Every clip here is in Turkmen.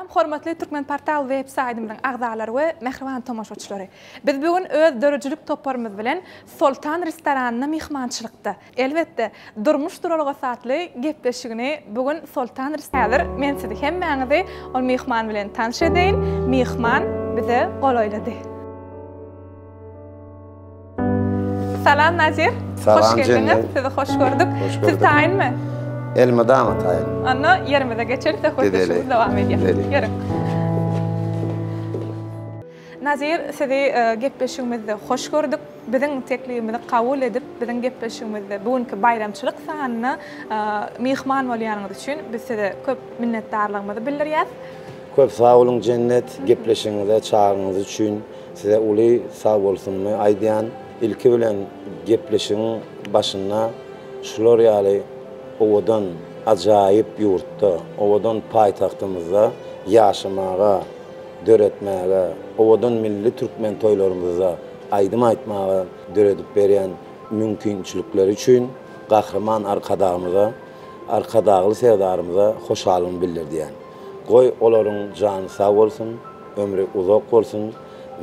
Salam hormatly Türkmenportal web saýtymyzyň agzalary we mähriban tomaşaçylary. Biz bu gün öz döredijilik toparymyz bilen Soltan restoranynda myhmançylykda. Elbetde, Durmuş duralgasy atly gepleşigini bu gün Soltan Häzir men sizi hemmäňizi ol myhman bilen tanyş edeýin. Myhman bize golaýlady. Salam Nazir. Salam Hoş geldiňiz. Jennet. Sizi hoş gördük. Hoş Siz gördük. taýynmy? Elmydama taýyn. Onda ýerimize geçeris, söhbetdeşligimiz Gideli. dowam edýär. Gideli. Ýörüň. Nazir, sizi gepleşigimizde hoş gördük. Biziň teklibimizi kabul edip, biziň gepleşigimizde bu günki baýramçylyk sanyna myhman bolýanyňyz üçin biz size köp minnetdarlygymyzy bildirýäs. Köp sag boluň Jennet, gepleşigiňize çagyryňyz üçin size uly sag bolsunymy aýdýan. Ilki bilen gepleşigiň başynda şular ýaly owadan, ajaýyp ýurtda, owadan paýtagtymyzda ýaşamaga, döretmäge, owadan milli türkmen toýlarymyzda aýdym aýtmaga döredip berýän mümkinçilikleri üçin Gahryman Arkadagymyza, Arkadagly Serdarymyza hoşallygymy bildirdýän. Goý, olaryň jany sag bolsun, ömri uzak bolsun,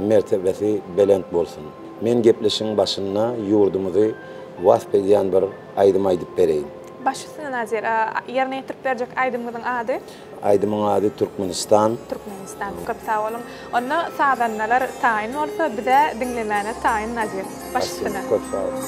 mertebesi belent bolsun. Men gepleşigiň başynda ýurdumyzy wasp edýän bir aýdym aýdyp bereýin. Baş üstüne Nazir. Ýerine ýetirip berjek aýdymyňyzyň ady? Aýdymyň ady Türkmenistan. Türkmenistan. Köp sag boluň. Onda sazandalar taýyn bolsa bizä diňlemäne taýyn Nazir. Baş üstüne. Köp sag boluň.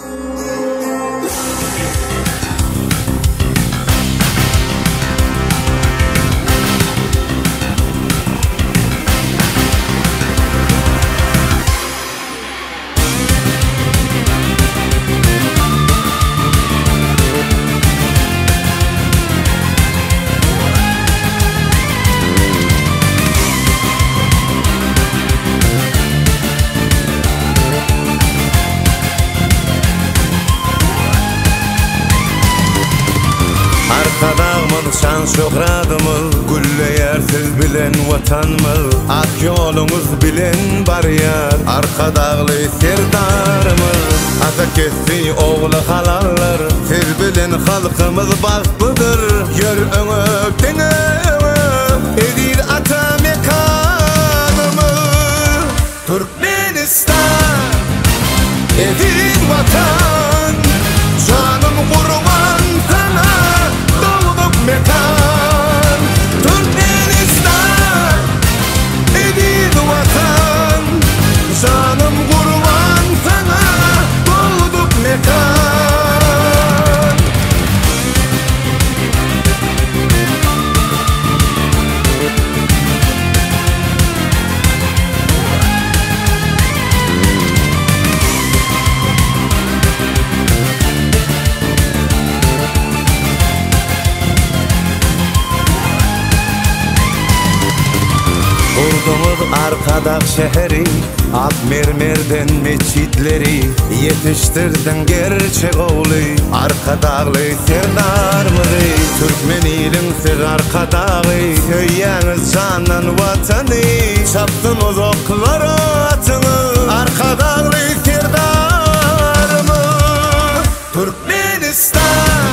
Arkadagymyz şan-şöhradymyz, Gülleýär siz bilen Watanymyz. Ak ýoluňyz bilen barýar, Arkadagly Serdarymyz. Ata kesbi ogly halaldyr, Siz bilen halkymyz bagtlydyr. Ýör öňe, diňe öňe, Eziz ata mekanymyz. Türkmenistan, eziz Watan, Janym gurban saňa, dogduk mekan. Türkmenistan, eziz Watan, Janym gurban saňa, dogduk mekan. Gurduňyz Arkadag şäheri, Ak mermerden metjitleri, Ýetişdirdiň gerçek ogly, Arkadagly Serdarymyzy. Türkmen iliň siz Arkadagy, Söýýäňiz jandan Watany, Çapsyn uzaklara atyňyz, Arkadagly Serdarymyz. Türkmenistan,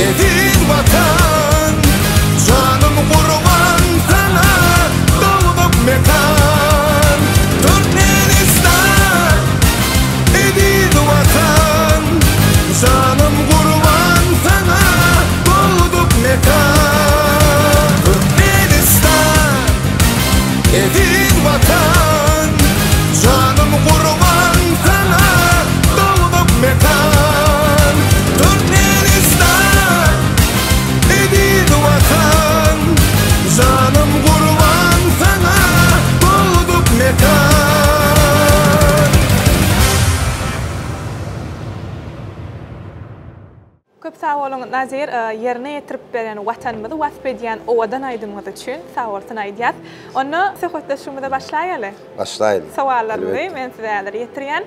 eziz Watan, Janym gurban saňa, dogduk mekan. Türkmenistan, eziz Watan, Janym gurban saňa, dogduk mekan. Türkmenistan, eziz Watan, Janym gurban saňa, dogduk mekan. Türkmenistan, eziz Watan, Janym gurban saňa, dogduk mekan. Köp sag boluň Nazir ýerine ýetirip beren watanymyzy wasp edýän owadan aýdymyňyz üçin sagbolsun aýdýas. Onda söhbetdeşligimize başlaýaly. Başlaýaly. Sowallarymyzy Elbetde. men size häzir ýetirýän.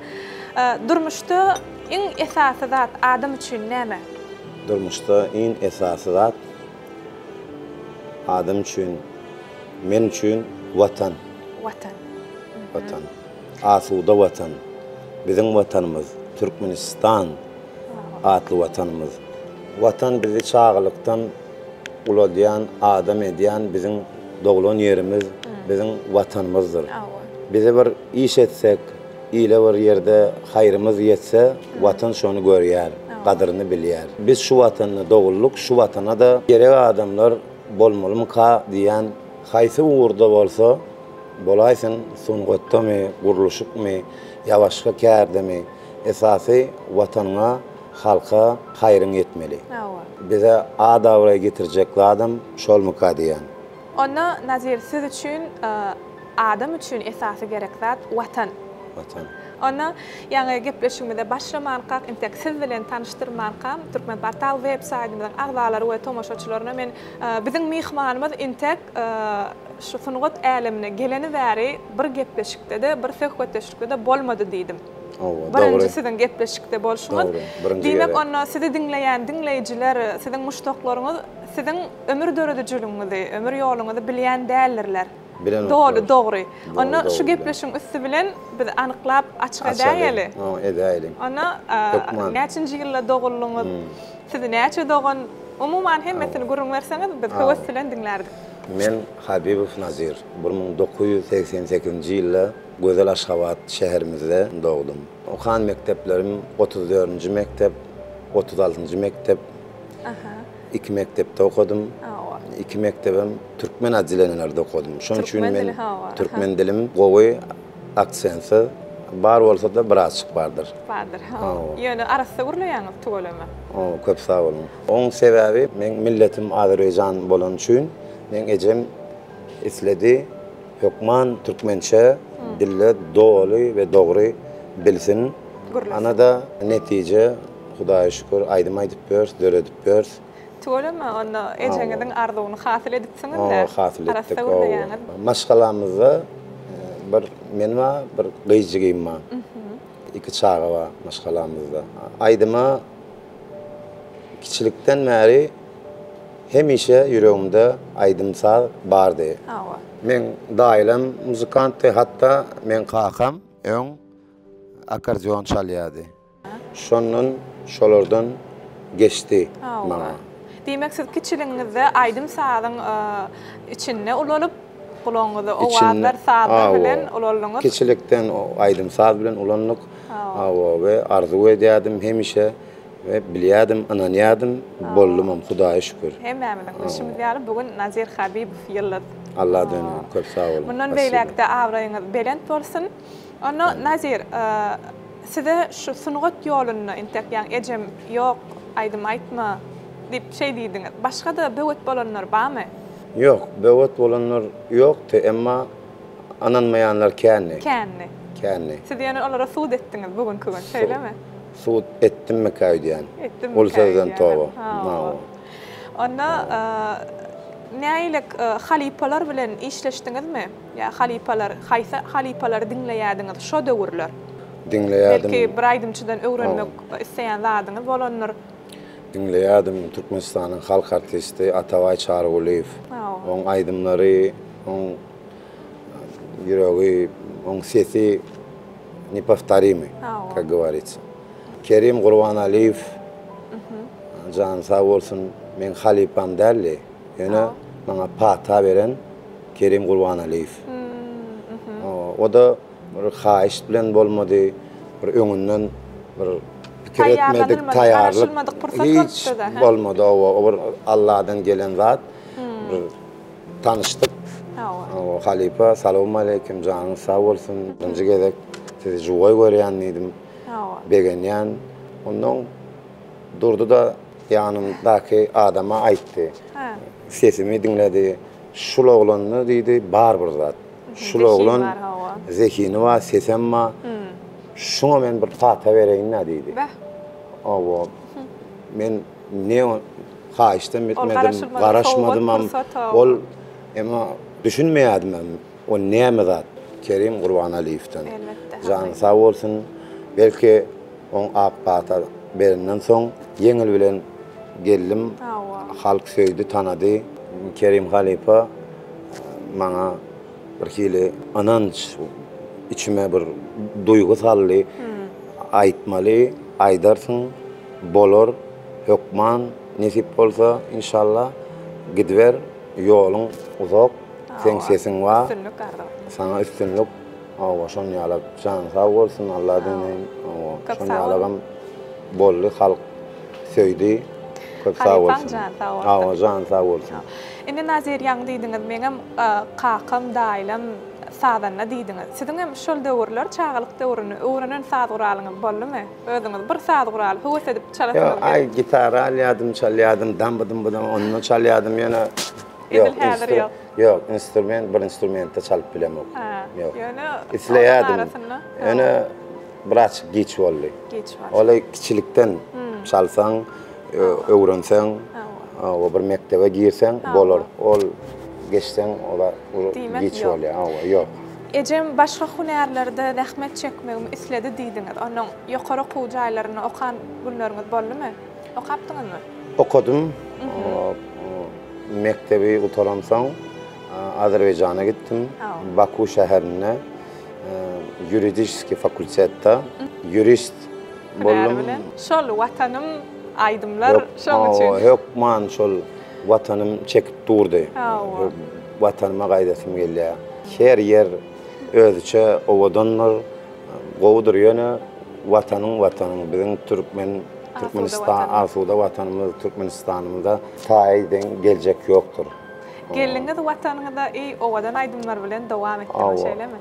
Durmuşda iň esasy zat adam üçin näme? Durmuşda iň esasy zat adam üçin men üçin Watan. Watan. Watan. Asuda Watan. Biziň Watanymyz Türkmenistan. Atly Watanymyz. Watan bizi çagalykdan uladýan, adam edýän biziň doglan ýerimiz biziň Watanymyzdyr. Bize bir iş etsek, ile bir ýerde haýrymyz ýetse, Watan şony görýär, gadyryny bilýär. Biz şu Watanda doguldyk, şu Watana-da gerek adamlar bolmalymyka diýýän, haýsy ugurda bolsa bolaýsyn, sungatdamy, gurluşykmy ýa başga kärdemi, esasy Watanyňa, halka haýryň ýetmeli. Bize at-abraý getirjek zadam şolmyka diýýän. Onda Nazir siz üçin adam üçin esasy gerek zat Watan. Watan. Onda ýaňy gepleşigimize başlamankak intek siz bilen tanyşdyrmankam Türkmenportal web saýtymyzyň agzalary we tomaşaçylaryna men biziň myhmanymyz intek şu sungat älemine geleni bäri bir gepleşikde-de bir söhbetdeşlikde-de bolmady diýdim. Hawa, dogry. Birinji siziň gepleşikde bolşuňyz. Dogry, birinji Diýmek gezek. onda sizi diňleýän diňleýjiler siziň muşdaklaryňyz siziň ömür döredijiligiňizi, ömür ýoluňyzy bilýän däldirler. Bilenoklar. Doly, dogry. Dogry, Onda dogry şu bilýän. gepleşigiň üsti bilen biz anyklap, açyk Açaly. edäýeli. Hawa, edäýeliň. Onda Hökman. näçinji ýylda doguldyňyz? Sizi näçe dogan? Umuman hemmesini gürrüň berseňiz, biz höwes bilen diňlärdik. Men Habibow Nazir, 1988-nji ýylda Gözel Aşgabat şäherimizde dogdum. Okan mekdeplerim otuz dördünji mekdep, otuz altynjy mekdep. Iki mekdepde okadym. Iki mekdebem türkmen otdelenelerde okadym. Şonuň üçin men türkmen dilim gowy, aksentsiz, bar bolsa-da birazçyk bardyr. Bardyr. Ýöne arassa gürleýäňiz tüweleme. Köp sag boluň. Oň sebäbi meň milletim azerbaýjan bolany üçin meň ejem isledi. Hökman türkmençe dilde doly we dogry bilsin. Anada netije Hudaýa şükür aýdym aýdyp ýörüs, döredip ýörüs. Tüweleme onda ejeňiziň arzuwyny hasyl edipsiňiz-dä. Hawa hasyl etdik. Arassa gürleýäňiz. Maşgalamyzda bir men bar, bir gyz jigim bar. Iki çaga bar maşgalamyzda. Aýdyma kiçilikden bäri Hemişe ýüregimde aýdym-saz bardy. Hawa. Meň daýylam muzykantdy, hatda meň kakam öň akkordeon çalýardy. Şondan, şolardan geçdi maňa. Hawa. Diýmek, siz kiçiligiňizde aýdym-sazyň içinde ulalyp, gulagyňyzy owazlar, sazlar bilen ulaldyňyz. Kiçilikden aýdym-saz bilen ulandyk. Hawa, we arzuw edýärdim hemişe We bilýärdim, ynanýardym, boldumam, Hudaýa şükür. Hemmämiziň bilşimiz ýaly, bu gün Nazir Habibow ýyldyz. Alla döneýin, köp sag boluň. Mundan beýläk-de abraýyňyz belent bolsun. Onda Nazir, size şu sungat ýolunda entek ýaňy ejem ýok, aýdym aýtma diýip şeý diýdiňiz. Başga-da böwet bolanlar barmy? Ýok, böwet bolanlar ýokdy, emma ynanmaýanlar kändi. Kändi. Kändi. Siz ýöne olara sud etdiňiz bu günki gün, şeýlemi? Sud etdimmikä öýdýän. Etdimmikä Ol sözden öýdýän. toba. Hawa. Onda nähili halypalar bilen işleşdiňizmi? Ýa halypalar, haýsy halypalary diňleýärdiňiz şo döwürler? Diňleýärdim. Belki bir aýdymçydan öwrenmek isleýän zadyňyz bolandyr. Diňleýärdim. Türkmenistanyň halk artisti Atabaý Çarygulyýew. Oň aýdymlary, oň ýüregi, oň sesi Nepowtorimy, kak goworitsya. Kerim Gurbanaliýew jany sag bolsun, meň halypam däldi, ýöne maňa pata beren Kerim Gurbanaliýew. O-da bir haýyşt bilen bolmady, bir öňünden bir pikir etmedik, taýýarlyk hiç bolmady, o bir Alladan gelen zat. Bir Tanyşdyk. Hawa. Halypa, salowmaleýkim, janyňyz sag bolsun. Birinji gezek sizi žuwoý görýän diýdim. Hawa. Begenýän. Onnoň durdy-da ýanymdaky adama aýtdy. Hä. Sesimi diňledi. Şul oglanda diýdi, bar bir zat. Şul oglan zehini bar, sesem bar. Şuňa men bir pata bereýin-dä diýdi. Beh. Hawa. Men Ne haýyşdam etmedim, garaşmadymam. Ol emma düşünmeýärdimem, o näme zat Kerim Gurbanalyýewden. Jany sag bolsun. Belki oň ak pata berenden soň ýeňil bilen geldim. Halk söýdi, tanady. Kerim halypa maňa bir hili ynanç, içime bir duýgy saldy. Aýtmaly, aýdarsyň. Bolar hökman nesip bolsa inşallah gidiber ýoluň uzak. Seň sesiň bar. Üstünlik arzuw. Saňa üstünlik. Hawa şon ýalak janyň sag bolsun Alla döneýin. Hawa şon ýalagam boldy halk söýdi. Köp sag bolsun. Halypaň jany sag bolsun. Hawa jany sag bolsun. Indi Nazir ýaňy diýdiňiz meňem kakam daýylam sazanda diýdiňiz. Siziň hem şol döwürler çagalyk döwründe öwrenen saz guralyňyz boldumy? Özüňiz bir saz guraly höwes edip çalasyňyz Ýok aý gitara alýadym çalýadym dambydym-bydam onda çalýadym ýöne Edil häzir ýok. Ýok, instrument, bir instrumentde çalyp bilemok. Hä. Ýok. Ýöne Isleýärdim. Ýöne birazjyk giç boldy. Giç boldy. Ol kiçilikden çalsaň, öwrenseň, hawa, bir mekdebe girseň bolar. Ol geçseň, ola giç bolýar. Hawa, ýok. Ejem başga hünärlerde zähmet çekmegimi isledi diýdiňiz. Onnoň ýokary okuw jaýlarynda okan günleriňiz boldumy? Okapdyňyzmy? Okadym. Mekdebi gutaramsoň Azerbaýjana gitdim. Baku şäherinde ýuridiçeskiý fakultetde ýurist boldum. Şol Watanym aýdymlar şoň üçin. Hökman şol Watanym çekip durdy. Watanyma gaýdasym gelýär. Her ýer özüçe owadandyr. Gowudyr ýöne watanyň watanyň biziň türkmen Türkmenistan asuda watanymyz Türkmenistanymyza taýy deň geljek ýokdur. Geldiňiz watanyňyza i owadan aýdymlar bilen dowam etdiňiz şeýlemi?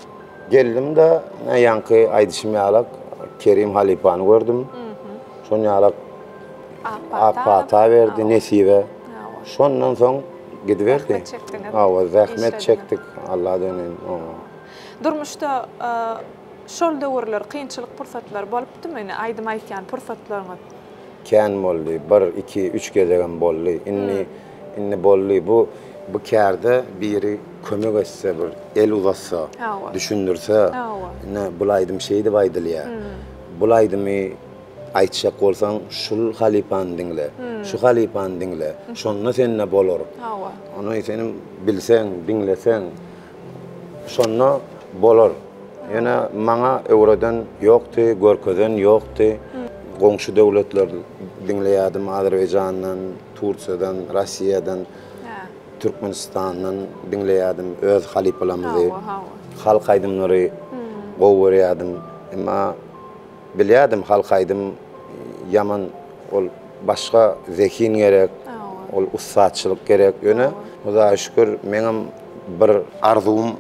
Geldim-de ýaňky aýdyşym ýalak Kerim halypany gördüm. Şon ýalak ak pata berdi nesibe. Şondan soň gidiberdi. Zähmet çekdiňiz. Hawa zähmet çekdik Alla döneýin. Durmuşda şol döwürler kynçylyk pursatlary bolupdymy ine aýdym aýtýan pursatlaryňyz? Kän boldy. Bir, iki, üç gezegem boldy. Indi, indi boldy. Bu, bu kärde biri kömek etse, bir el uzatsa, düşündirse, ine bul aýdym şeýdip aýdylýar. Bul aýdymy aýtjak bolsaň şul halypany diňle, şu halypany diňle. Şonda sende bolar. Ony senem bilseň, diňleseň, Şonda bolar. Ýöne maňa öwreden ýokdy, görkezen ýokdy. Goňşy döwletler diňleýärdim, Azerbaýjandan, Tursiýadan, Rossiýadan, Türkmenistandan diňleýärdim öz halypalarymyzy. Halk aýdymlary gowy görýärdim. Emma Bilýärdim halk aýdym ýaman ol başga zehin gerek, ol ussatçylyk gerek. Ýöne Hudaýa şükür meňem bir arzuwym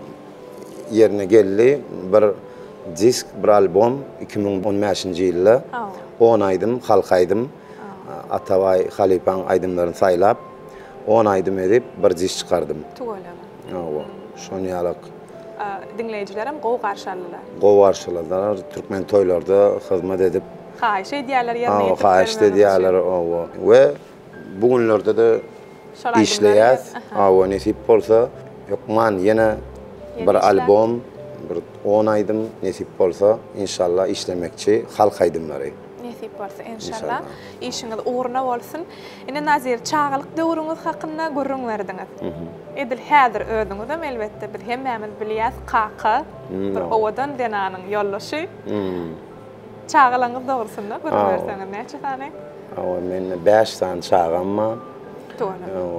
ýerine geldi. Bir disk, bir albom 2015-nji ýylda on aýdym, halk aýdym Atabaý halypaň aýdymlaryny saýlap on aýdym edip bir disk çykardym. Tüweleme. Hawa, şon ýalak. Diňleýjilerem gowy garşy aldylar. Gowy garşyladylar. Türkmen toýlarda hyzmat edip. Haýyş edýärler ýerine ýetirip bermegimizi. Haýyşt edýärler, hawa. We bu günlerde-de işleýäs. Hawa, nesip bolsa, hökman ýene bir albom, bir on aýdym nesip bolsa, inşallah işlemekçi halk aýdymlary. Nesip bolsa, enşalla. Işiňiz ugruna bolsun. Ine Nazir, çagalyk döwrüňiz hakynda gürrüň berdiňiz. Edil häzir özüňizem elbetde biz hemmämiz bilýäs, kaka, bir owadan zenanyň ýoldaşy. Çagalaryňyz dogrusynda gürrüň berseňiz, näçe sany? Hawa, mende bäş sany çagam bar.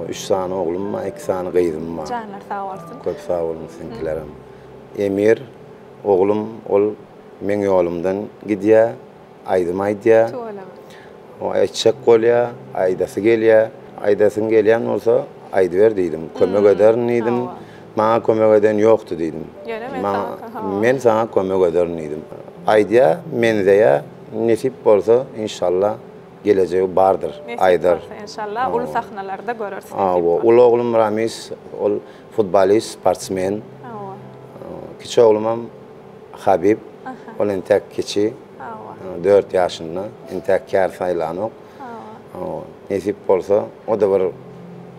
Üç sany oglum bar, iki sany gyzym bar. Janlary sag bolsun. Köp sag boluň siziňkilerem. Emir, oglum, ol meň ýolumdan gidýär. Aýdym aýdýar. Tüweleme. O aýtjak bolýar, aýdasy gelýär. Aýdasyň gelýän bolsa, aýdyber diýdim. Kömek ederin diýdim. Maňa kömek eden ýokdy diýdim. Ýöne men saňa, Men saňa kömek ederin diýdim. Aýdýar, menzeýär. Nesip bolsa, inşallah, gelejegi bardyr, aýdar. Nesip bolsa, inşallah, uly sahnalarda göreris nesip bolsa. Uly oglum Ramiz, ol futbolist, sportsmen. Kiçi oglumam Habib, ol entäk kiçi, dört ýaşynda, entäk kär saýlanok. Nesip bolsa, o-da bir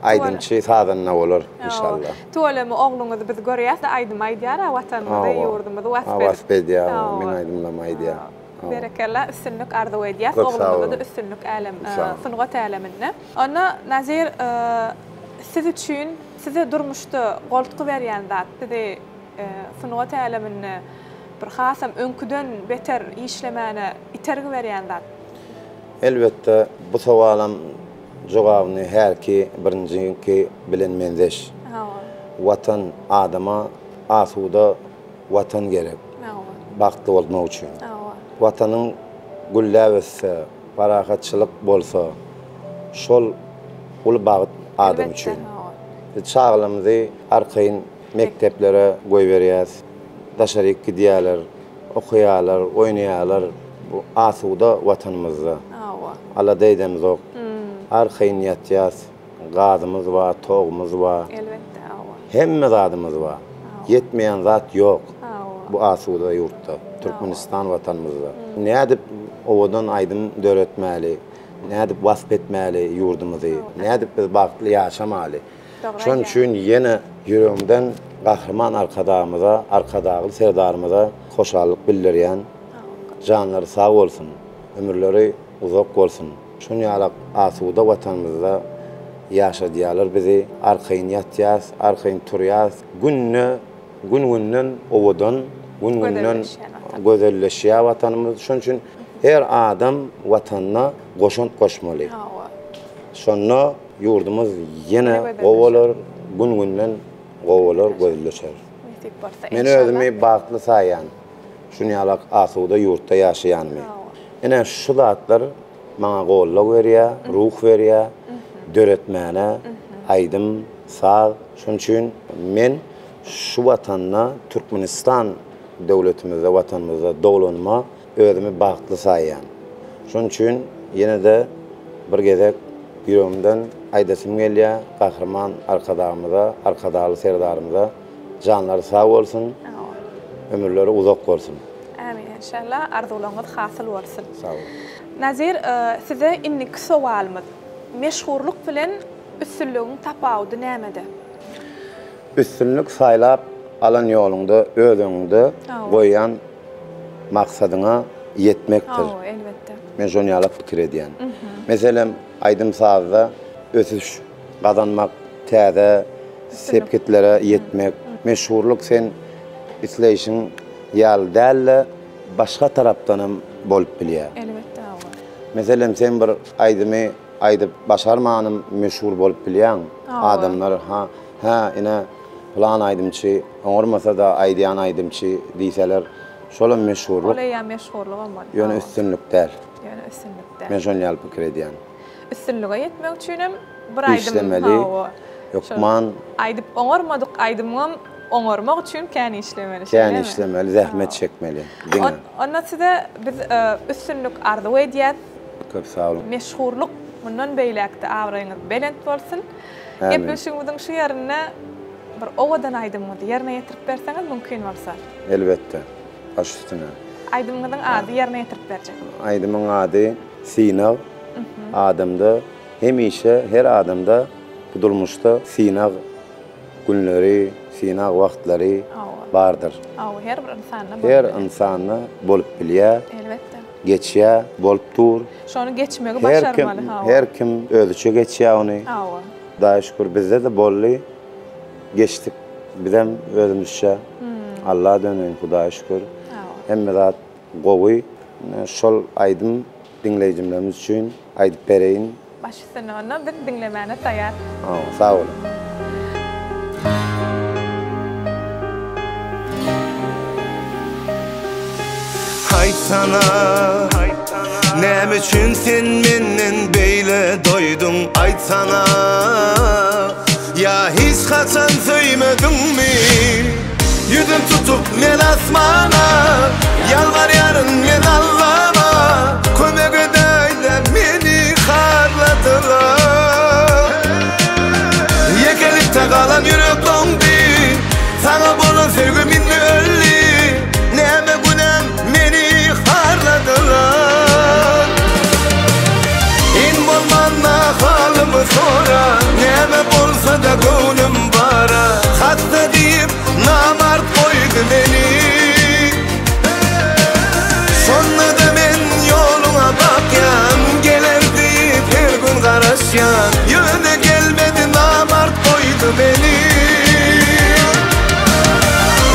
aýdymçy, sazanda bolar, inşallah. Tüweleme, ogluňyzy biz görýäs-de, aýdym aýdýar-a, Watanymyzy, ýurdumyzy wasp edip. Wasp edýär, meň aýdymlarymy aýdýar. Berekella, üstünlik arzuw edýäs, ogluňyza-da üstünlik älem, sungat äleminde. Onda, Nazir, siz üçin, size durmuşda goltgy berýän zat, sizi sungat äleminde bir hasam öňküden beter işlemäne itergi berýän zat? Elbetde, bu sowalam jogabyny hälki birinjiňki bilen menzeş. Hawa. Watan adama asuda Watan gerek. Bagtly bolmak üçin. Watanyň gülläp össe, parahatçylyk bolsa, şol uly bagt adam üçin. Biz çagalarymyzy arkaýyn mekdeplere goýberýäs. Daşaryk gidýärler, okaýarlar, oýnaýarlar. Bu asuda Watanymyzda. Alada edemzok. Arkaýyn ýatýas. Gazymyz bar, togumyz bar. Elbetde, hawa. Hemme zadymyz bar. Ýetmeýän zat ýok. Bu asuda ýurtda, Türkmenistan Watanymyzda. Nädip owadan aýdym döretmäli, nädip wasp etmäli ýurdumyzy, nädip biz bagtly ýaşamaly. Şonuň üçin ýene ýüregimden Gahryman Arkadagymyza, Arkadagly Serdarymyza hoşallyk bildirýän. Janlary sag bolsun, ömürleri uzak bolsun. Şun ýalak asuda watanymyzda ýaşadýalar bizi arkaýyn ýatýas arkaýyn turýas günde gün günden owadan gün günden gözelleşýär watanymyz şon üçin her adam watanyna goşant goşmaly şonda ýurdumyz ýene gowy bolar gün günden gowy bolar gözelleşer men özümi bagtly saýýan şun ýalak asuda ýurtda ýaşaýanymy ine şu zatlar Maňa goldaw berýär, ruh berýär, döretmäne, aýdym, saz. Şonuň üçin men şu Watanda, Türkmenistan döwletimizde, Watanymyzda doglanyma özümi bagtly saýýan. Şonuň üçin ýene-de bir gezek ýüregimden aýdasym gelýär, Gahryman Arkadagymyza, Arkadagly Serdarymyza janlary sag bolsun, ömürleri uzak bolsun. Ämin enşalla arzuwlaryňyz hasyl bolsun. Sag boluň. Nazir size indiki sowalymyz. Meşhurlyk bilen üstünligiň tapawudy nämede? Üstünlik saýlap alan ýoluňda öz öňüňde goýan maksadyňa ýetmekdir. Hawa elbetde. Men şony ýalak pikir edýän. Meselem aýdym-sazda ösüş gazanmak, täze sepgitlere ýetmek, meşhurlyk sen isleýşiň ýaly däl-de, başga tarapdanam bolup bilýär. Elbetde, hawa. Meselem, sen bir aýdymy aýdyp başarmanym meşhur bolup bilýäň. Adamlar ha, hä, ine, pylan aýdymçy, oňarmasa-da aýdýan aýdymçy diýseler, şolam meşhurlyk. Ol eýýäm meşhurlygam bolýar. Ýöne üstünlik däl. Ýöne üstünlik däl. Men şony ýaly pikir edýän. Üstünlige ýetmek üçinem bir aýdym Işlemeli, hawa. hökman. Aýdyp oňarmadyk aýdymyňam oňarmak üçin kän işlemeli, Kän şeýlemi? işlemeli, zähmet çekmeli, diňe. Onda size biz üstünlik arzuw edýäs. Köp sag boluň. Meşhurlyk mundan beýläk-de abraýyňyz belent bolsun. Ämin. Gepleşigimiziň şu ýerinde bir owadan aýdymyňyzy ýerine ýetirip berseňiz mümkin bolsa. Elbetde. Baş üstüne. Aýdymyňyzyň ady ýerine ýetirip berjek. Aýdymyň ady Synag. Adamda hemişe her adamda bu durmuşda synag günleri, synag wagtlary bardyr. Hawa, her bir ynsanda bolup Her ynsanda bolup bilýär. Elbetde. Geçýär, bolup dur. Şony geçmegi başarmaly, hawa. Her kim özüçe geçýär ony. Hawa. Hudaýa şükür bizde-de boldy. Geçdik bizem özümizçe. Alla döneýin Hudaýa şükür. Hemme zat gowy. Şol aýdym diňleýjimlerimiz üçin aýdyp bereýin. Baş üstüne onda biz diňlemäne taýar. Sag boluň. Aýtsana, näme üçin sen menden beýle doýduň Aýtsana, ýa hiç haçan söýmediňmi Ýüzüm tutup men asmana, ýalbarýaryn men Allama Kömek edäýdä meni harladylar Ýekelikde galan ýürek doňdy Saňa bolan söýgüm indi öldi Näme günäm meni harladylar Iň bolmanda halymy sora Näme bolsa-da göwnüm bara Hassa diýip namart goýdy meni Şonda-da men ýoluňa bakýan Geler diýip her gün garaşýan Ýöne gelmedi namart goýdy meni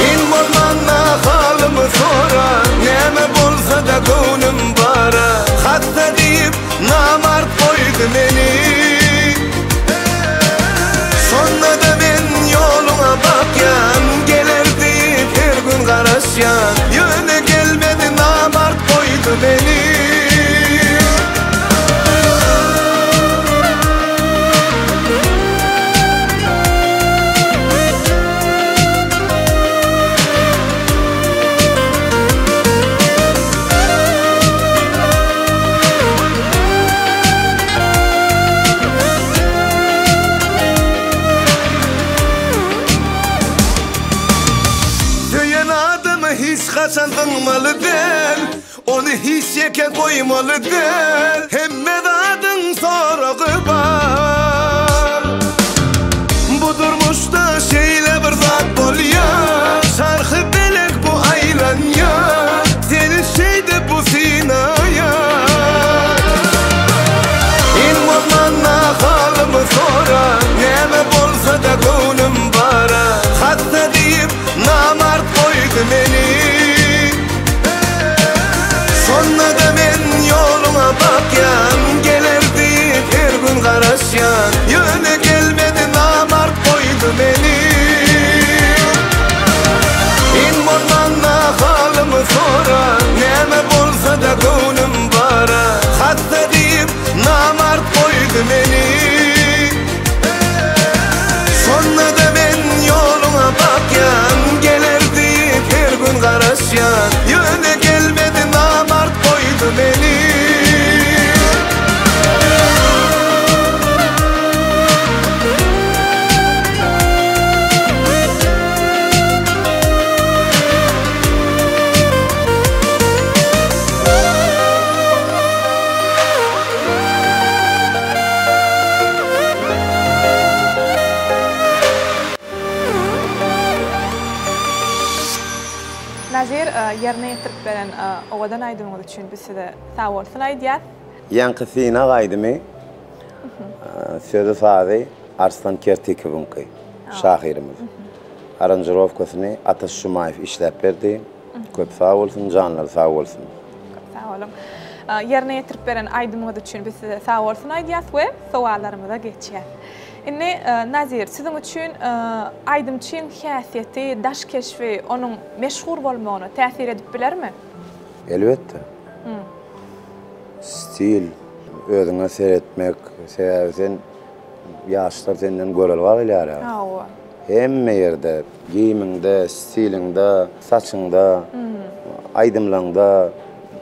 Iň bolmanda halymy sora Näme bolsa-da göwnüm bara Hassa diýip namart goýdy meni Şonda-da men ýoluňa. goýmaly däl Hemme zadyň soragy bar Bu durmuşda şeýle bir zat bolýar Çarhy pelek bu aýlanýar Seni şeýdip bu synaýar Iň bolmanda halymy sora Näme bolsa-da göwnüm bara Hassa diýip namart goýdy meni Şonda-da men ýoluňa bakýan Geler diýip her gün garaşýan Ýöne gelmedi namart goýdy meni Iň bolmanda halymy sora Näme bolsa-da göwnüm bara Hassa diýip namart goýdy meni Şonda-da men ýoluňa bakýan Geler diýip her gün garaşýan Ýöne gelmedi namart goýdy meni. Nazir, ýerine ýetirip beren owadan aýdymyňyz üçin biz size sagbolsun aýdýas. Ýaňky synag aýdymy sözi sazy Arslan Kertikowyňky, şahyrymyz. Aranžirowkasyny Ataş Jumaýew işläp berdi. Köp sag bolsun, janlary sag bolsun. Köp sag boluň. Ýerine ýetirip beren aýdymyňyz üçin biz size sag bolsun aýdýas we sowallarymyza geçýäs. Indi Nazir, siziň üçin aýdymçyň häsiýeti, daş keşbi onuň meşhur bolmagyna täsir edip bilermi? Elbetde. Stil, özüňe seretmek, sebäbi sen ýaşlar senden görelge alýar. Hawa. Hemme ýerde, geýimiňde, stiliňde, saçyňda, aýdymlaňda,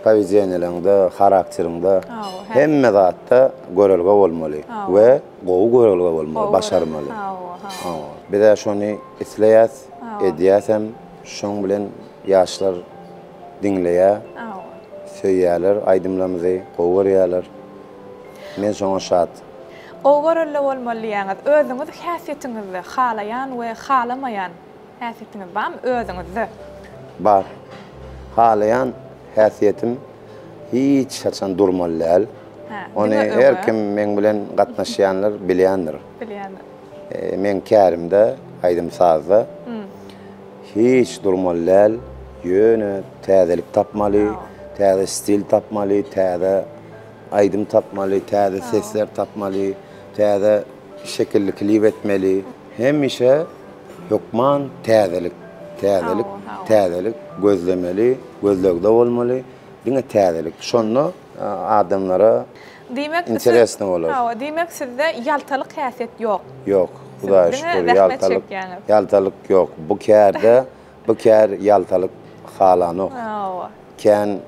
powedeniýalaňda, harakteriňde, hemme zatda görelge bolmaly we gowy görelge bolmaly, başarmaly. Biz-ä şony isleýäs, edýäsem, şoň bilen ýaşlar diňleýär, söýýärler aýdymlarymyzy, gowy görýärler. Men şoňa şat. Gowy görelde bolmaly diýýäňiz. Özüňiz häsiýetiňizde halaýan we halamaýan häsiýetiňiz barmy özüňizde? Bar. Halaýan häsiýetim hiç haçan durmaly däl. Ony her kim meň bilen gatnaşýanlar bilýändir. Bilýändir. Meň kärimde aýdym-sazda hiç durmaly däl. Ýöne täzelik tapmaly, täze stil tapmaly, täze Aýdym tapmaly, täze sesler tapmaly, täze şekilli klip etmeli. Hemişe hökman täzelik, täzelik, täzelik gözlemeli, gözlegde bolmaly. Diňe täzelik. Şonda adamlara interesno bolar. Hawa, diýmek sizde ýaltalyk häsiýet ýok. Ýok, Hudaýa şükür, ýaltalyk, ýaltalyk ýok. Bu kärde, bu kär ýaltalyk halanok. Hawa. Kän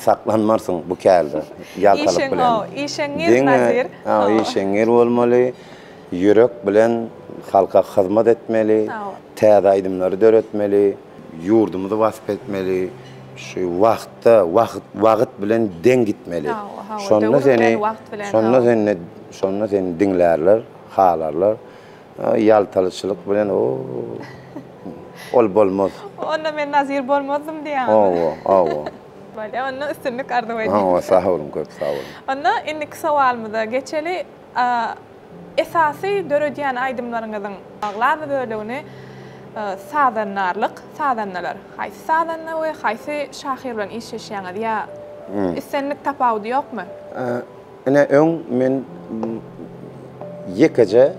saklanmarsyň bu kärde ýaltalyk bilen. Işeňňir Nazir. Diňe işeňňir bolmaly, ýürek bilen halka hyzmat etmeli, täze aýdymlary döretmeli, ýurdumyzy wasp etmeli, şu wagtda, wagt, wagt bilen deň gitmeli. Şonda seni, şonda seni, şonda seni diňlärler, halarlar. Ýaltalyçylyk bilen o ol bolmaz. Onda men Nazir bolmazdym diýýäňizmi? Hawa, hawa. Bolýa, onda üstünlik arzuw edýän. Hawa, sag boluň, köp sag boluň. Onda indiki sowalymyza geçeli. Esasy döredýän aýdymlaryňyzyň aglaba bölegini sazandarlyk, sazandalar. Haýsy sazanda we haýsy şahyr bilen işleşýäňiz ýa islendik tapawudy ýokmy? Ine öň men ýekeje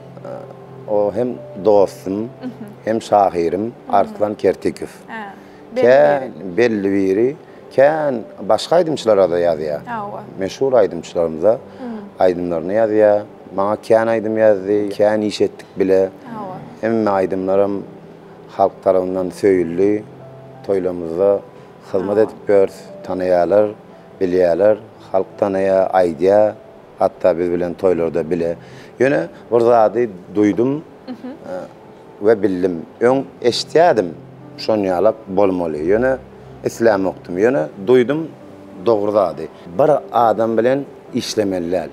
o hem dostum hem şahyrym Arslan Kertikow. Kän belli biri, kän başga aýdymçylara-da ýazýar. Meşhur aýdymçylarymyza aýdymlaryny ýazýar. Maňa kän aýdym ýazdy, kän iş etdik bile. Hemme aýdymlaram halk tarapyndan söýüldi. Toýlarymyzda hyzmat edip ýörüs, tanaýarlar. Bilýärler, halk tanaýar, aýdýar, hatda biz bilen toýlarda bile. Ýöne bir zady duýdum we bildim. Öň eşitýärdim, şonýalak bolmaly. Ýöne islämokdym. Ýöne duýdum. dogry zady. Bir adam bilen işlemeli däl.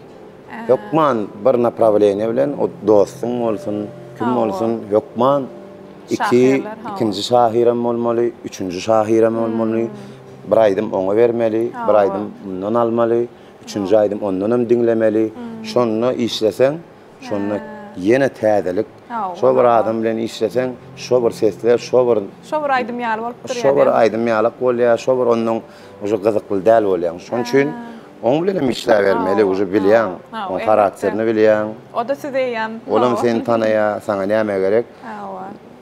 Hökman bir naprawleniýe bilen o dostuň bolsun, kim bolsun, hökman iki, ikinji şahyram bolmaly, üçünji şahyram bolmaly. Bir aýdym oňa bermeli, bir aýdym mundan almaly, üçünji aýdym ondanam diňlemeli. Şonda işleseň, şonda ýene täzelik. Şo bir adam bilen işleseň, şo bir sesler, şo bir Şo bir aýdym ýaly bolup durýar. Şo bir aýdym ýalak bolýar, şo bir ondan uje gyzykly däl bolýaň. Şonuň üçin oň bilen hem işläbermeli, uje bilýäň, oň harakterini bilýäň. O-da sizi eýýäm. Olam seni tanaýar, saňa näme gerek.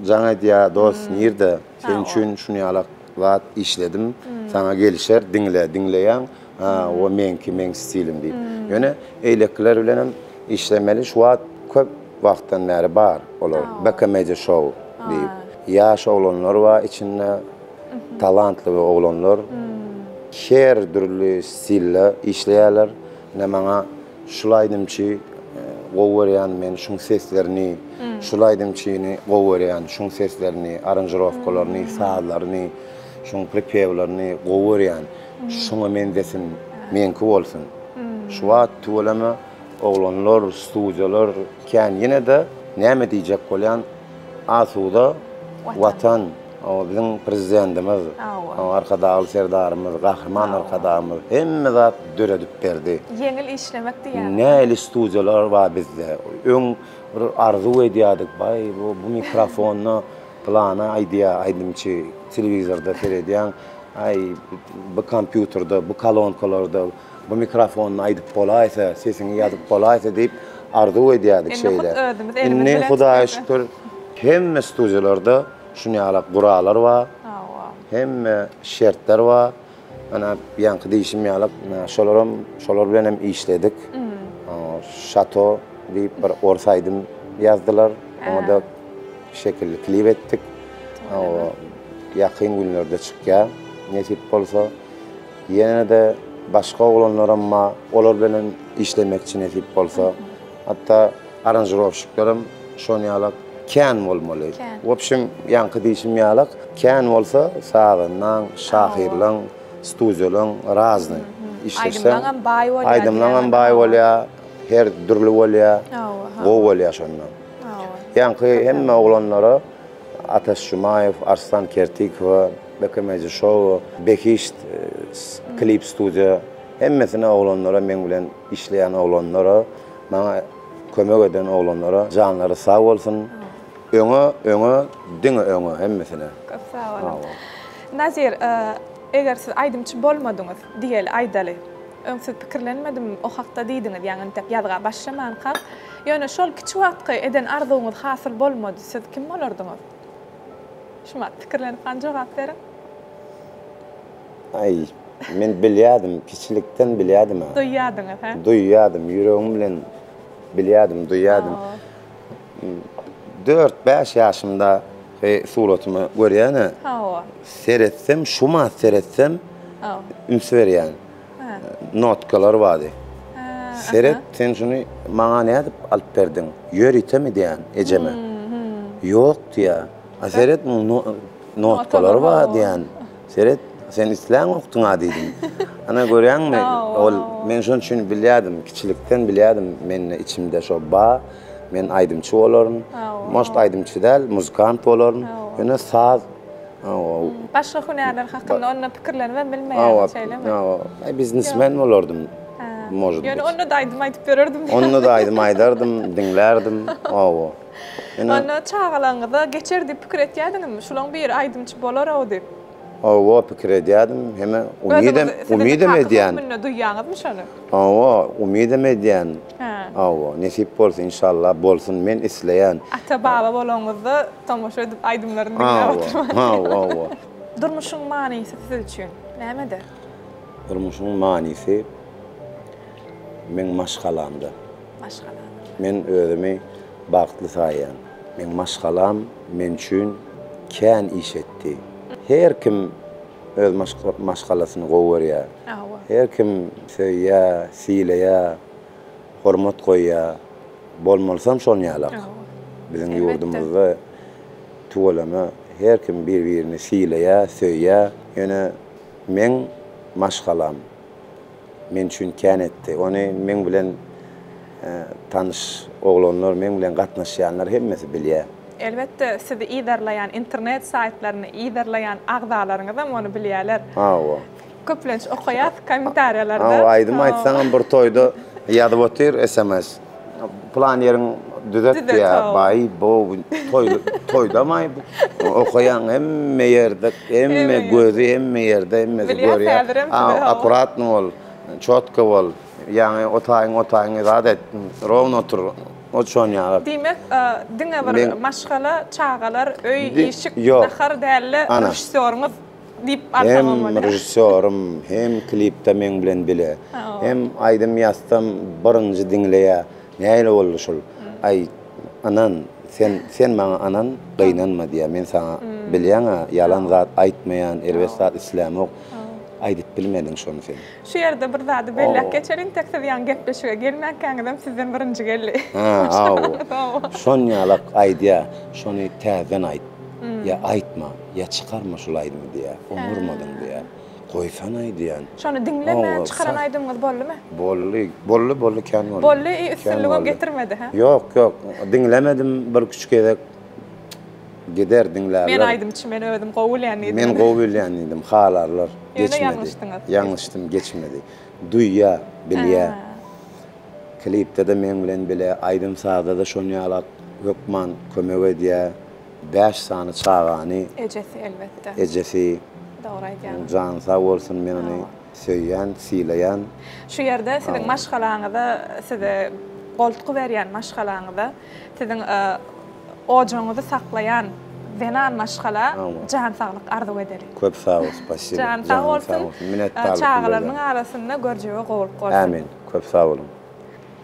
Jaň edýär, dost nirde, sen üçin şuny ýalak zat işledim, saňa gelişer, diňle, diňleýäň, ha, o meňki, meň stilim diýip. Ýöne eýlekiler bilenem işlemeli, şu wagt köp wagtdan bäri bar olar, BK Media Show diýip. Ýaş oglanlar bar içinde, talantly oglanlar. Her dürli stilde işleýärler. Ine maňa şul aýdymçy gowy görýän men şuň seslerini, şul aýdymçyny gowy görýän şuň seslerini, aranžirowkalaryny, sazlaryny, şuň pripewlerini gowy görýän. Şuňa menzesin, meňki bolsun. Şu wagt tüweleme oglanlar, studiýalar kän. Ýene-de näme diýjek bolýan, asuda Watan. Biziň Prezidentimiz, Arkadagly Serdarymyz, Gahryman Arkadagymyz hemme zat döredip berdi. Ýeňil işlemek diýýäňiz. Nähili studiýalar bar bizde. Öň bir arzuw edýärdik, baý bu mikrofonda pylany aýdýar aýdymçy, telewizorda seredýäň, aý bu kompýuterde, bu kolonkalarda Bu mikrofonda aýdyp bolaýsa, sesiňi ýazyp bolaýsa diýip arzuw edýärdik şeýle. Indi Hudaýa şükür hemme studiýalarda şuny ýaly gurallar bar. Hemme şertler bar. Ana ýaňky diýşim ýaly şolaram şolar bilen hem işledik. Şato diýip bir ors aýdym ýazdylar. Oňa-da şekilli klip etdik. Ýakyn günlerde çykýar nesip bolsa. Ýene-de başga oglanlaram bar, olar bilenem işlemekçi nesip bolsa. Hatda aranžirowşiklerem şon ýalak kän bolmaly. Wobşem, ýaňky diýşim ýalak, kän bolsa sazandaň, şahyrlaň, studiýalaň raznyý işleşseň. Aýdymlaňam baý bolýar. Aýdymlaňam baý bolýar, her dürli bolýar, gowy bolýar şonda. Ýaňky hemme oglanlara Ataş Jumaýew, Arslan Kertikowa, BKMC Show, Behişt klip studiýa hemmesine oglanlara meň bilen işleýän oglanlara maňa kömek eden oglanlara janlary sag bolsun öňe öňe diňe öňe hemmesine. Köp sag boluň. Nazir eger siz aýdymçy bolmadyňyz diýeli aýdaly. Öň siz pikirlenmedim o hakda diýdiňiz ýaňy entek ýazga başlamankak. Ýöne şol kiçi wagtky eden arzuwyňyz hasyl bolmady siz kim bolardyňyz? Şumat pikirlenip hany jogap beriň. Aý, men bilýärdim, kiçilikden bilýärdim-ä. Duýýardyňyz, hä? Duýýardym, ýüregim bilen bilýärdim, duýýardym. Dört-bäş ýaşymda suratymy görýän-ä. Hawa. Seretsem, şumat seretsem, üns berýän. Notkalar bardy. Seret, sen şuny maňa nädip alyp berdiň? Ýöritemi diýýän ejeme. Ýok diýýär. A seret, muň notkalary bar diýýän. Seret, sen isläňokdyň-a diýdim. Ana görýäňmi, ol men şonuň üçin bilýärdim, kiçilikden bilýärdim, mende içimde şo bar, men aýdymçy bolaryn. Может, aýdymçy däl, muzykant bolaryn. Ýöne saz Başga hünärler hakynda onda pikirlenibem bilmeýärdim, şeýlemi? Hawa, biznesmen bolardym, может быть. Ýöne onda-da aýdym aýdyp ýörerdim. Onda-da aýdym aýdardym, diňlärdim, hawa. Onda çagalaryňyza geçer diýip pikir etýärdiňizmi? Şulaň biri aýdymçy bolar-ow diýip. Hawa, pikir edýärdim, heme umydam, umydam edýän. Özüňizi kaka hökmünde duýýaňyzmy şony? Hawa, umydam edýän. Hawa, nesip bolsa inşallah bolsun, men isleýän. Ata-baba bolaňyzda tomaşa edip aýdymlaryny diňläp oturman. Hawa, hawa. Durmuşyň manysy siz üçin nämede? Durmuşyň manysy meň maşgalamda. Maşgalaňyzda. Men özümi bagtly saýýan. Meň maşgalam men üçin kän iş etdi. Her kim öz maşgalasyny gowy görýär. Her kim söýýär, sylaýar, hormat goýýar. Bolmalysam şon ýalak. Biziň ýurdumyzda tüweleme her kim bir-birini sylaýar, söýýär. Ýöne meň maşgalam. Men üçin kän etdi. Ony meň bilen tanyş oglanlar, meň bilen gatnaşýanlar hemmesi bilýär. Elbetde, sizi yzarlaýan, internet saýtlaryny yzarlaýan agzalaryňyzam ony bilýärler. Hawa. Köplenç okaýas kommentariýalarda. Hawa, aýdym aýtsaňam bir toýda ýazyp otyr sms. Pylan ýeriň düzet diýýär. Baý, bo, toý, toýdamaý bu. Okaýaň hemme ýerde, hemme gözi hemme ýerde, hemmesi görýär. Akkuratny bol, çotko bol. Ýaňy o taýyň o taýyňy zat et, rowno otur. Ot şon ýaly. Diýmek, diňe bir maşgala, çagalar, öý, işik, nahar däl-de, režissýoryňyz diýip alsamam bolýar. Hem režissýorym, hem klipde meň bilen bile. Hem aýdym ýazsam birinji diňleýär. Nähili boldy şul? Aý, ynan, sen, sen maňa ynan, gynanma diýýär. Men saňa bilýäň-ä, ýalan zat aýtmaýan, erbet zat islämok. Aýdyp bilmediň şony sen. Şu ýerde bir zady belläp geçeliň, tek siz ýaňy gepleşige gelmänkäňizem sizden birinji geldi. Hä, hawa. Şon ýalak aýdýa, şony täzeden aýt. Ýa aýtma, ýa çykarma şul aýdymy diýýä. Oňurmadyň diýýä. Goýsanaý diýýän. Şony diňlemän çykaran aýdymyňyz boldumy? Boldy, boldy, boldy, kän boldy. Boldy, i üstünligem getirmedi, hä? Ýok, ýok, diňlemedim birküç gezek. Gider diňlärler. Men aýdymçy, men özüm gowy bilýän diýdim. Men gowy bilýän diýdim, halarlar. Ýöne ýalňyşdyňyz. Ýalňyşdym, geçmedi. Duýýa, bilýä. Klipde-de meň bilen bile, aýdym-sazda-da şon ýalak hökman kömek edýä. Bäş sany çagany. Ejesi elbetde. Ejesi. Dogry aýdýaňyz. Jany sag bolsun, men ony söýýän, sylaýan. Şu ýerde siziň maşgalaňyza, size goltgy berýän maşgalaňyza, siziň Ojagyňyzy saklaýan zenan maşgala jan saglyk arzuw edeli. Köp sag bol spasiba. Jany sag bolsun. Çagalarynyň arasynda görjege gowulyk bolsun. Ämin. Köp sag boluň.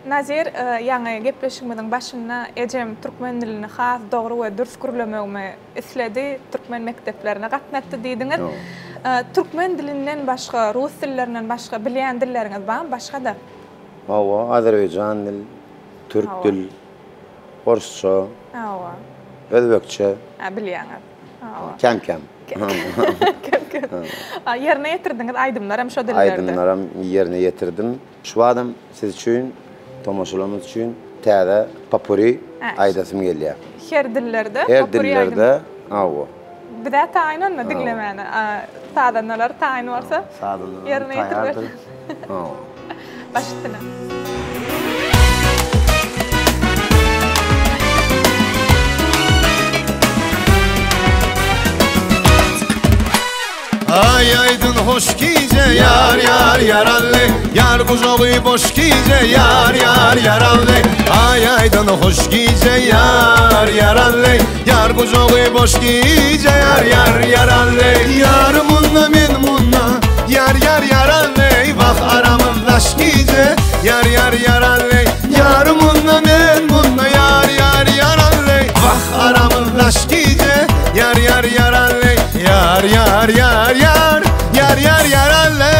Nazir, ýaňy gepleşigimiziň başynda ejem türkmen dilini has dogry we dürs gürlemegimi isledi, türkmen mekdeplerine gatnatdy diýdiňiz. Türkmen dilinden başga, rus dillerinden başga bilýän dilleriňiz barmy başga-da? Hawa, azerbaýjan dil, türk dil, Orsça. Hawa. Özbekçe. Ha, bilýäňiz. Hawa. Kem-kem. Kem-kem. Ýerine ýetirdiňiz aýdymlaram şo dillerde. Aýdymlaram ýerine ýetirdim. Şu badam siz üçin, tomaşalarymyz üçin täze popuri aýdasym gelýär. Her dillerde popuri aýdym. Her dillerde, hawa. Bizä taýyn onda diňlemäne. Sazandalar taýyn bolsa, ýerine ýetirip. Baş üstüne. Aý aýdyn hoş gije ýar ýar ýarally Ýar gujagy boş gije ýar ýar ýarally Aý aýdyn hoş gije ýar ýarally Ýar gujagy boş gije ýar ýar ýarally Ýar munda men munda ýar ýar ýarally Wah aramyz daş gije ýar ýar ýarally Ýar munda men munda ýar ýar ýarally Wah aramyz daş gije ýar ýar ýarally Ýar ýar ýar ýar ýar ýar ýarally.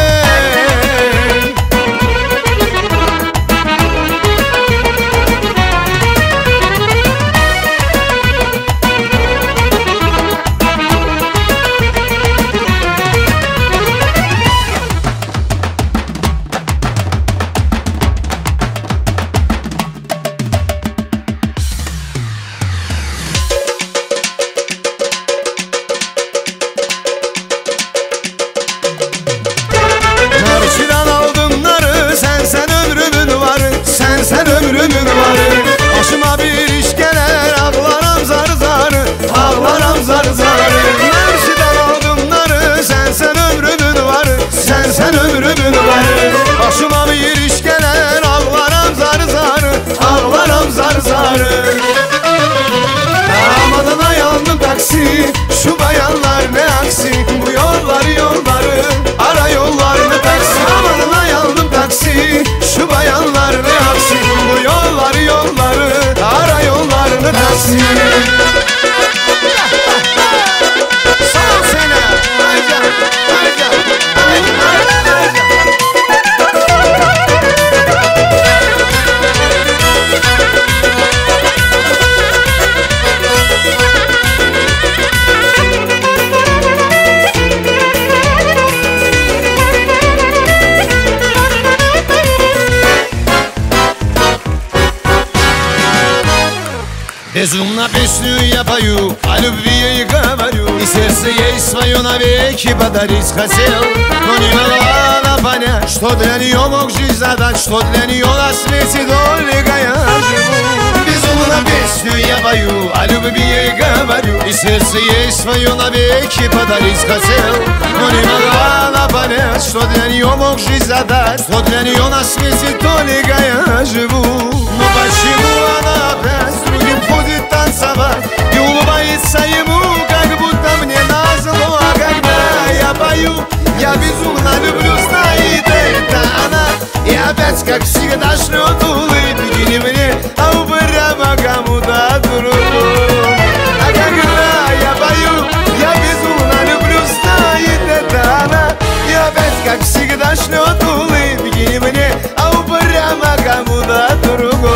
Безумно песню я пою, о любви ей говорю И сердце ей свое навеки подарить хотел Но не могла она понять, что для нее мог жизнь задать Что для нее на свете только я живу Безумно песню я пою, о любви ей говорю И сердце ей свое навеки подарить хотел Но не могла она понять, что для нее мог жизнь задать Что для нее на свете только я живу Но почему она опять с другим ходит танцевать И улыбается ему, как будто мне назло А когда я пою, я безумно люблю, знает это она И опять, как всегда, шлет улыбки не мне, а упрямо кому-то другому А когда я пою, я безумно люблю, знает это она И опять, как всегда, шлет улыбки не мне, а упрямо кому-то другому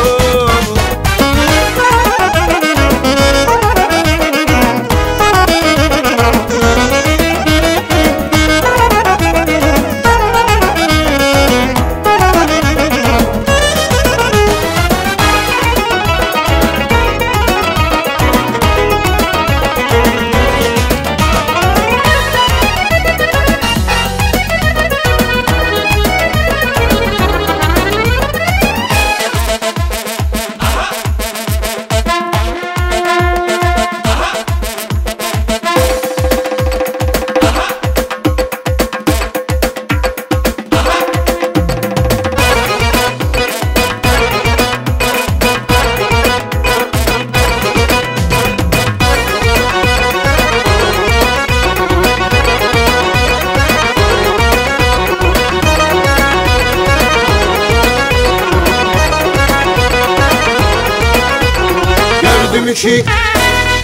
Gördüm ki,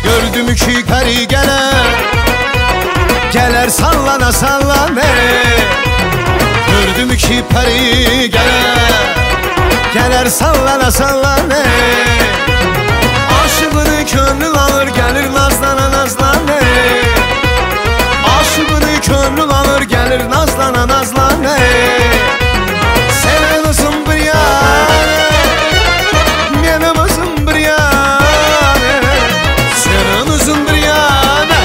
gördüm ki peri geler Geler sallana sallana Gördüm ki peri geler Geler sallana sallana Aşığını könlün alır gelir nazlana nazlana Aşığını könlün alır gelir nazlana nazlana Senin uzun bir yana Benim uzun bir yana Senin uzun bir yana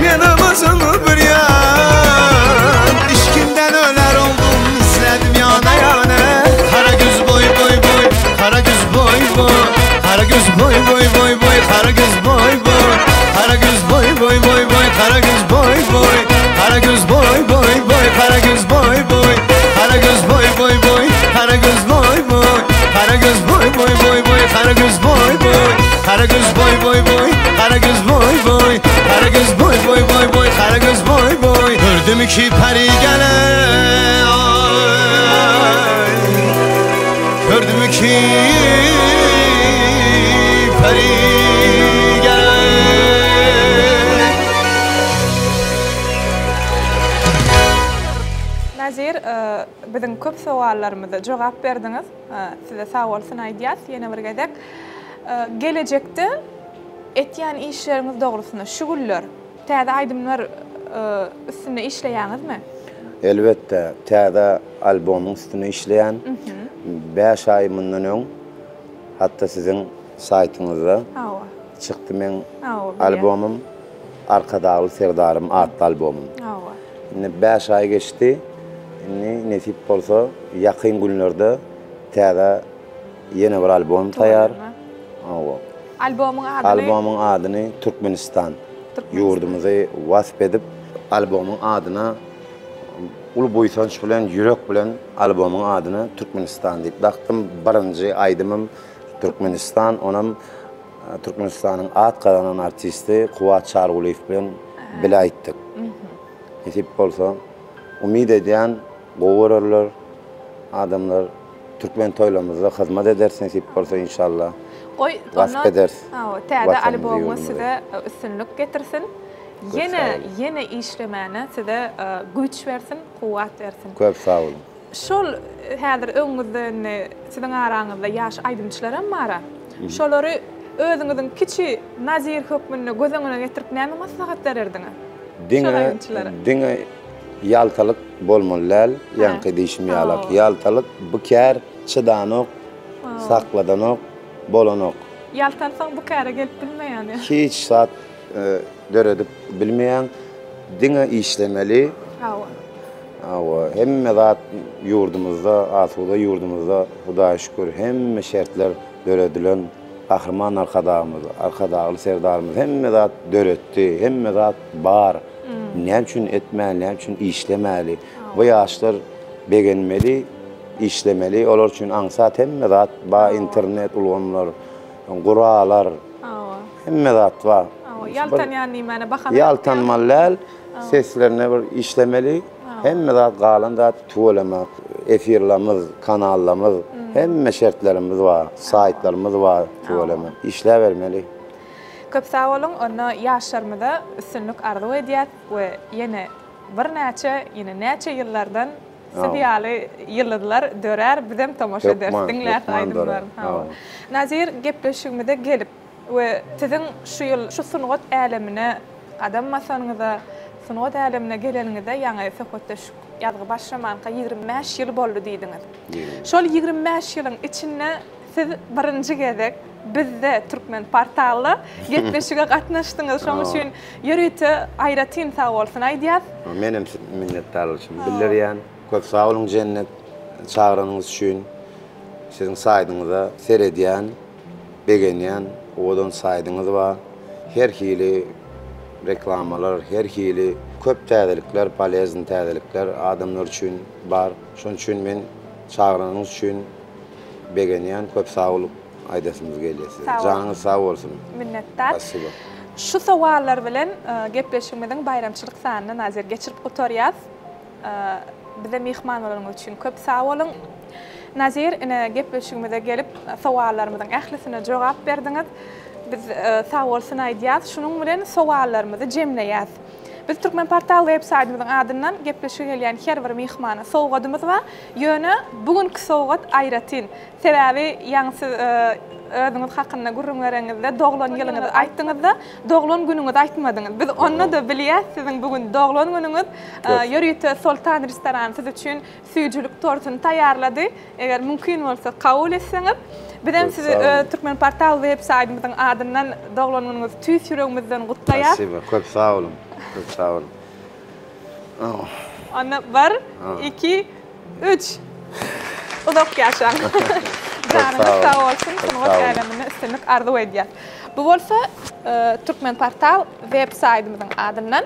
Benim uzun bir yan İşkinden öler oldum izledim yana yana Kara göz boy boy boy Kara göz boy boy Kara göz boy boy boy boy Kara göz boy boy Kara göz boy boy boy boy Kara göz boy boy Kara göz boy boy boy Kara göz boy boy Kara göz boy boy boy Kara göz boy boy Kara göz boy boy boy boy Kara göz boy boy Kara göz boy boy boy Kara göz boy boy Kara göz boy boy boy boy Kara göz boy boy Gördüm ki peri gele ay. Gördüm ki peri gele Nazir, e, biziň köp sowallarymyza jogap berdiňiz. E, size sag bolsun aýdýas ýene bir gezek. E, gelejekde etýän işleriňiz dogrusynda şu günler täze aýdymlar üstünde işleýäňizmi? Elbetde, täze albomyň üstünde işleýän. 5 aý mundan öň hatda siziň saýtyňyzda Hawa. çykdy meň Hawa, bilýän. albomym Arkadagly Serdarym atly albomym. Hawa. Indi 5 aý geçdi. Indi nesip bolsa ýakyn günlerde täze ýene bir albom taýýar. Hawa. Albomyň adyny Albomyň adyny Türkmenistan. Ýurdumyzy wasp edip, albomyň adyna uly buýsanç bilen, ýürek bilen albomyň adyna Türkmenistan diýip dakdym. Birinji aýdymym Türkmenistan, onam e, Türkmenistanyň at gazanan artisti Kuwat Çargulyýew bilen bile aýtdyk. Nesip bolsa, umyt edýän gowy görerler adamlar Türkmen toýlarymyzda hyzmat ederis nesip bolsa inşallah. Goý, Wasp ondan ederis. Hawa, täze Watanymyzy, albomyňyz ýurdumyzy. size e, üstünlik getirsin. Köp Ýene sag boluň. ýene işlemäne size e, güýç bersin, kuwwat bersin. Köp sag boluň. Şol e, häzir öňüňizde indi siziň araňyzda ýaş aýdymçylar hem bar. Şolary özüňiziň kiçi Nazir hökmünde göz öňüne getirip näme maslahat bererdiňiz? Şol Diňe aýdymçylara. diňe ýaltalyk bolmaly däl, ýaňky diýşim ýalak. Hawa. Ýaltalyk bu kär çydanok, sakladanok, bolanok. Ýaltansaň bu käre gelip bilmeýän. Hiç zat döredip bilmeýäň. Diňe işlemeli. Hawa. Hawa, hemme zat ýurdumyzda, asuda ýurdumyzda Hudaýa şükür hemme şertler döredilen. Gahryman Arkadagymyz, Arkadagly Serdarymyz hemme zat döretdi, hemme zat bar. Näme üçin etmäli, näme üçin işlemäli? Bu ýaşlar begenmeli, işlemeli, olar üçin aňsat hemme zat bar, internet ulgamlar, guralar, hemme zat bar. Ýaltanýan diýmäne bahana. Ýaltanmaly däl, seslerine bir işlemeli. Hemme zat galan zat tüweleme efirlerimiz, kanallarymyz, hemme şertlerimiz bar, saýtlarymyz bar tüweleme. Işläbermeli. Köp sag boluň, onda ýaşlarymyza üstünlik arzuw edýäs we ýene birnäçe, ýene näçe ýyllardan siz ýaly ýyldyzlar dörär, bizem tomaşa ederis, diňläris aýdymlaryny. Hawa. Nazir gepleşigimize gelip we siziň şu ýyl şu sungat älemine gadam basanyňyza, sungat älemine geleniňize ýaňy söhbetdeşlik ýazgy başlamanka 25 ýyl boldy diýdiňiz. Şol 25 ýylyň içinde siz birinji gezek bizde Türkmenportalda gepleşige gatnaşdyňyz. Şonuň üçin ýörite aýratyn sag bolsun aýdýas. Menem minnetdarlygymy bildirýän. Köp sag boluň Jennet çagyranyňyz üçin. Siziň saýdyňyza seredýän. Begenýän owadan saýdyňyz bar. Her hili reklamalar, her hili köp täzelikler, polezny täzelikler adamlar üçin bar. Şonuň üçin men çagyranyňyz üçin begenýän. Köp sag bolup aýdasymyz gelýär size. Janyňyz sag bolsun. Minnetdar. Spasibo. Şu sowallar bilen gepleşigimiziň baýramçylyk sanyny Nazir geçirip gutarýas. Bize myhman bolanyňyz üçin köp sag boluň. Nazir, ine gepleşigimize gelip sowallarymyzyň ählisine jogap berdiňiz. Biz sag bolsun aýdýas. Şunuň bilen sowallarymyzy jemleýäs. Biz Türkmenportal web saýtymyzyň adyndan gepleşige gelýän her bir myhmana sowgadymyz bar. Ýöne bu günki sowgat aýratyn. Sebäbi ýaňy siz özüňiz hakynda gürrüň bereňizde doglan ýylyňyzy aýtdyňyzda, doglan günüňizi aýtmadyňyz. Biz onda-da bilýäs siziň bu gün doglan günüňiz. Ýörite Soltan restorany siz üçin süýjülik tortuny taýýarlady. Eger mümkin bolsa kabul etseňiz. Bizem sizi öz Türkmenportal web saýtymyzyň adyndan doglan günüňizi tüýs ýüregimizden gutlaýas. Spasibo, köp sag boluň. Köp sag boluň. Onda bir, iki, üç. Uzak ýaşaň. Janyňyz sag bolsun, sungat äleminde üstünlik arzuw edýäs. Bu bolsa Türkmenportal web saýtymyzyň adyndan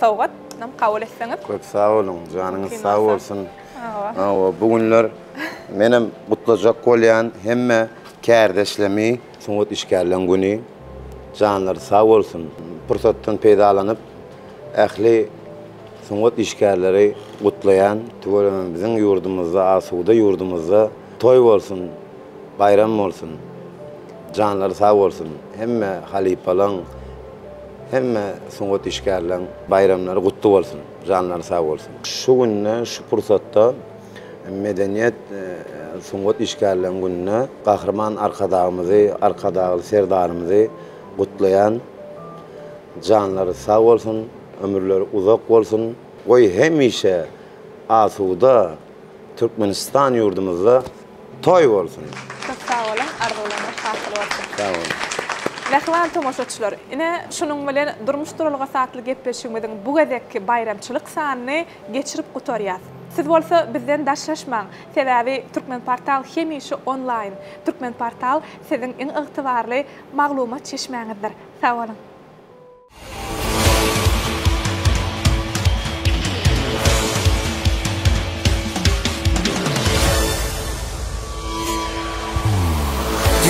sowgat, kabul etseňiz. Köp sag boluň, janyňyz sag bolsun. Hawa, bu günler menem gutlajak bolýan hemme kärdeşlemi sungat işgärleň güni. Janlary sag bolsun. Pursatdan peýdalanyp ähli sungat işgärleri gutlaýan. Tüweleme biziň ýurdumyzda asuda ýurdumyzda toý bolsun, baýram bolsun. Janlary sag bolsun. Hemme halypalaň, hemme sungat işgärleň baýramlary gutly bolsun. Janlary sag bolsun. Şu günde, şu pursatda Medeniýet, sungat işgärleň gününde Gahryman Arkadagymyzy, Arkadagly Serdarymyzy gutlaýan. Janlary sag bolsun, ömürleri uzak bolsun. Goý hemişe asuda Türkmenistan ýurdumyzda toý bolsun! Köp sag boluň, arzuwlaryňyz hasyl bolsun! Sag boluň. Mähriban tomaşaçylar, ine, şunuň bilen Durmuş duralgasy atly gepleşigimiziň bu gezekki baýramçylyk sanyny geçirip gutarýas. Siz bolsa bizden daşlaşmaň, sebäbi Türkmenportal hemişe onlaýn. Türkmenportal siziň iň ygtybarly maglumat çeşmäňizdir. Sag boluň!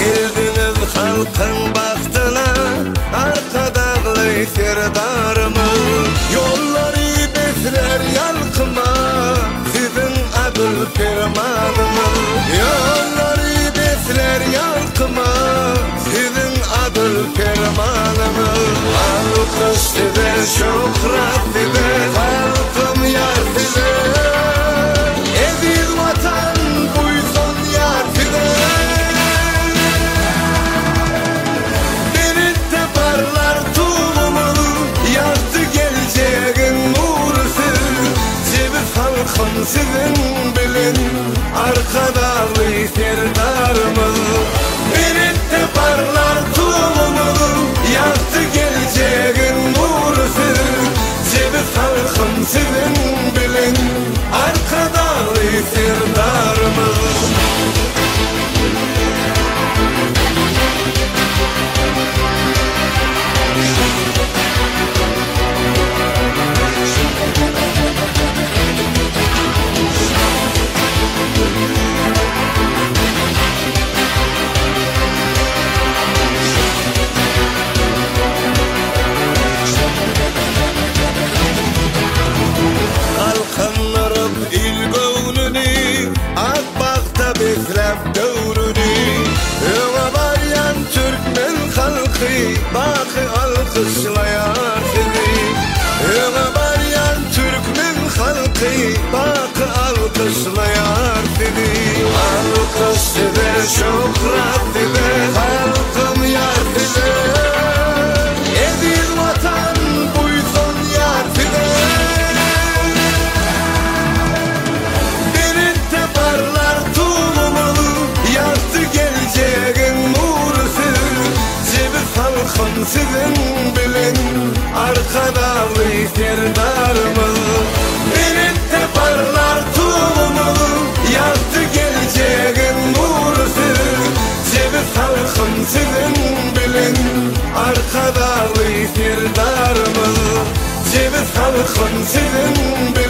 Geldiňiz halkyň bagtyna, Arkadagly Serdarymyz. Ýollary beslär ýalkyma, Siziň adyl permanyňyz. Ýollary beslär ýalkyma, Siziň adyl permanyňyz. Alkyş size, şöhrat size, Halkym ýar size. Eziz Watan buýsanýar size. Belentde parlar Tugumyz, Ýagty geljegiň nury siz. Jebis halkym siziň bilen, Arkadagly Serdarymyz. Belentde parlar. Gözläp döwrüni. Öňe barýan türkmen halky Baky alkyşlaýar sizi. Öňe barýan türkmen halky Baky alkyşlaýar sizi. Alkyş size, şöhrat size, Halkym ýar size. Eziz Watan buýsanýar size. Belentde parlar tugumyz, Ýagty geljegiň nury siz. Jebis halkym siziň bilen, Arkadagly Serdarymyz. Belentde parlar tugumyz, Ýagty geljegiň nury siz. Jebis halkym siziň bilen, Arkadagly Serdarymyz. Jebis halkym siziň bilen.